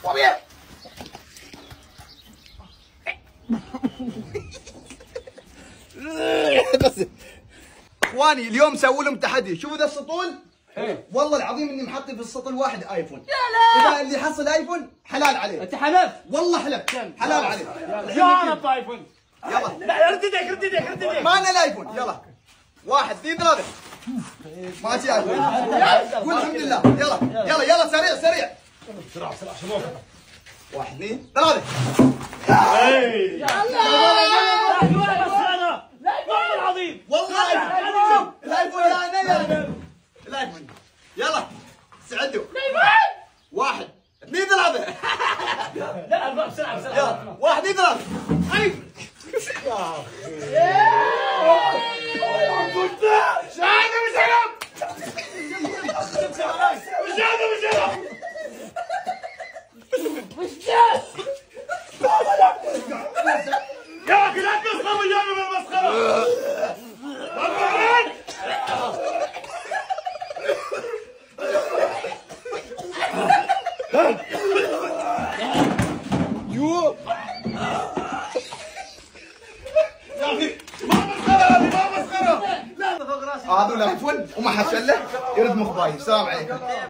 وبيع. بس اخواني اليوم سووا لهم تحدي، شوفوا ذا السطول. والله العظيم اني محطي في السطل واحد ايفون. يا لا، اذا اللي حصل ايفون حلال عليه. انت حلفت؟ والله حلفت، حلال عليه. يا رب ايفون. يلا لا رد ايديك رد ايديك رد ايديك. ما لنا الايفون. يلا 1 2 3. ماشي ايفون. قول الحمد لله. يلا يلا يلا سريع سريع. بسرعة بسرعة شباب. 1 2 3. يا الله والله العظيم والله ايفون. الايفون يا انا يا انا الايفون. يلا سعدوا. 1 2 3. لا بسرعة بسرعة. يلا 1 2 3. يا اخي شهادة مش حرام، شهادة مش حرام. يا اخي لا تمسخر ويانا بالمسخره. يا اخي ما مسخرة هذه، ما مسخرة. هذا الايفون وما حد شله يرد مخباي. السلام عليكم.